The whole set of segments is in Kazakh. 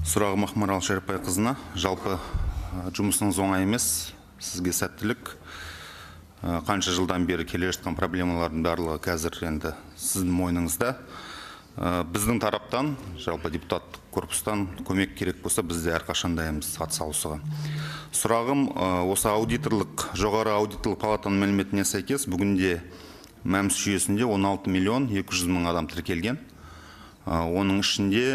Сұрағым Ақмарал Шәріпбайқызына. Жалпы жұмысыңыз оңай емес, сізге сәттілік. Қанша жылдан бері келе жатқан проблемалардың барлығы қазір енді сіздің мойныңызда. Біздің тараптан, жалпы депутаттық корпустан көмек керек болса, біз де әрқашан дайынбыз атсалысуға. Сұрағым, осы аудиторлық, жоғары аудиторлық палатаның мәліметіне сәйкес, бүгінде МӘМС жүйесінде 16 миллион 200 мың адам тіркелген. Оның ішінде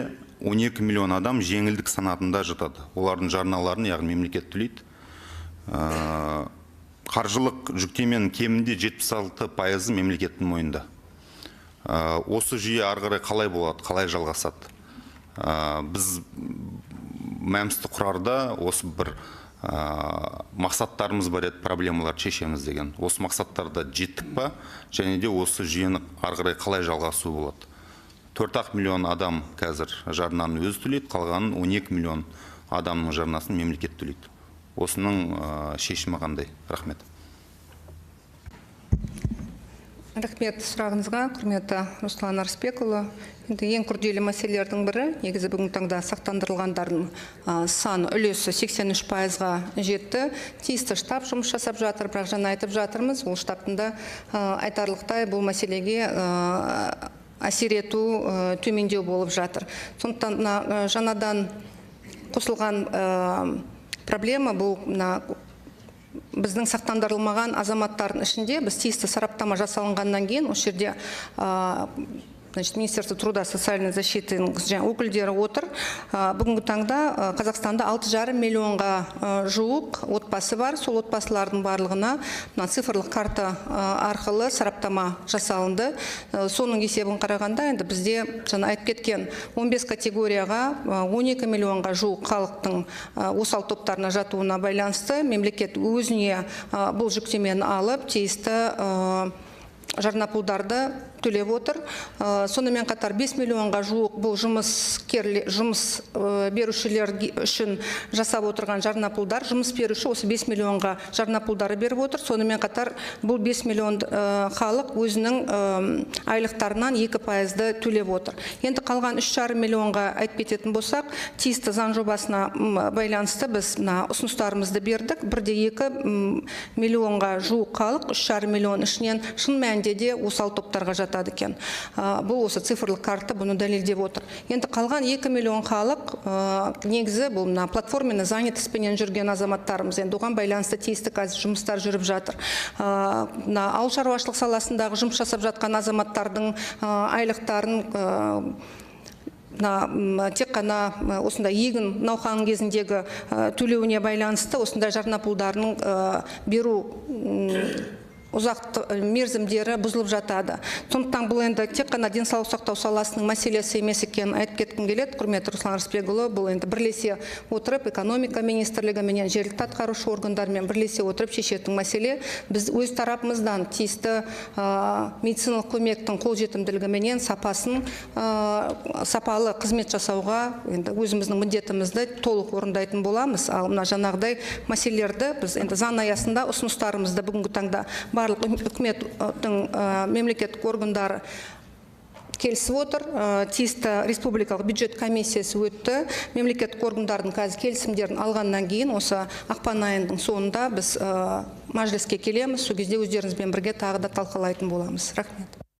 12 миллион адам жеңілдік санатында жатады. Олардың жарналарын, яғни мемлекет төлейді. Қаржылық жүктеменің кемінде 76% мемлекеттің мойнында. Осы жүйе ары қарай қалай болады, қалай жалғасады? Біз МӘМСті құрарда осы бір мақсаттарымыз бар еді, проблемаларды шешеміз деген. Осы мақсаттарда жеттік па, және де осы жүйені ары қарай қалай жалғасу болады? 4 миллион адам қазір жарнаны өзі төлейді, қалғанын 12 миллион адамның жарнасын мемлекет төлейді. Осының шешімі қандай? Рахмет. Рахмет сұрағыңызға, құрметті Руслан Арысбекұлы. Енді ең күрделі мәселелердің бірі, негізі бүгінгі таңда сақтандырылғандардың саны үлесі 83%-ға жетті. Тиісті штаб жұмыс жасап жатыр, бірақ жаңа айтып жатырмыз, ол штабтың да айтарлықтай бұл мәселеге әсер ету төмендеу болып жатыр. Сондықтан мына жаңадан қосылған проблема бұл мына біздің сақтандырылмаған азаматтардың ішінде біз тиісті сараптама жасалынғаннан кейін осы жерде Министерство труда, социальной защиты өкілдері отыр. Бүгінгі таңда Қазақстанда 6,5 миллионға жуық отбасы бар. Сол отбасылардың барлығына мына цифрлық карта арқылы сараптама жасалынды. Соның есебін қарағанда енді бізде жаңа айтып кеткен 15 категорияға 12 миллионға жуық халықтың осал топтарына жатуына байланысты мемлекет өзіне бұл жүктемені алып тиісті жарнапұлдарды төлеп отыр. Сонымен қатар 5 миллионға жуық бұл жұмыс берушілер үшін жасап отырған жарнапұлдар, жұмыс беруші осы 5 миллионға жарнапұлдары беріп отыр. Сонымен қатар бұл 5 миллион халық өзінің айлықтарынан 2% төлеп отыр. Енді қалған 3,5 миллионға айтып кететін болсақ, тиісті заң жобасына байланысты біз мына ұсыныстарымызды бердік. 1,2 миллионға жуық халық 3,5 миллион ішінен шын мәнінде де осал топтарға жатады екен. Бұл осы цифрлық карта бұны дәлелдеп отыр. Енді қалған 2 миллион халық негізі бұл мына платформенный занятостьпенен жүрген азаматтарымыз. Енді оған байланысты тиісті қазір жұмыстар жүріп жатыр. Мына ауыл шаруашылық саласындағы жұмыс жасап жатқан азаматтардың айлықтарын тек қана осындай егін науқанының кезіндегі төлеуіне байланысты осындай жарнапұлдарының беру ұзақ мерзімдері бұзылып жатады. Сондықтан бұл енді тек қана денсаулық сақтау саласының мәселесі емес екенін айтып кеткім келеді. Құрметті Руслан Арысбекұлы, бұл енді бірлесе отырып экономика министрлігі менен жергілікті атқарушы органдармен бірлесе отырып шешетін мәселе. Біз өз тарапымыздан тиісті медициналық көмектің қолжетімділігі менен сапасын, сапалы қызмет жасауға енді өзіміздің міндетімізді толық орындайтын боламыз. Ал мына жаңағыдай мәселелерді біз енді заң аясында ұсыныстарымызды бүгінгі таңда барлық үкіметтің мемлекеттік органдары келісіп отыр. Тиісті республикалық бюджет комиссиясы өтті. Мемлекеттік органдардың қазір келісімдерін алғаннан кейін осы ақпан айының соңында біз мәжіліске келеміз. Сол кезде өздеріңізбен бірге тағы да талқылайтын боламыз. Рахмет.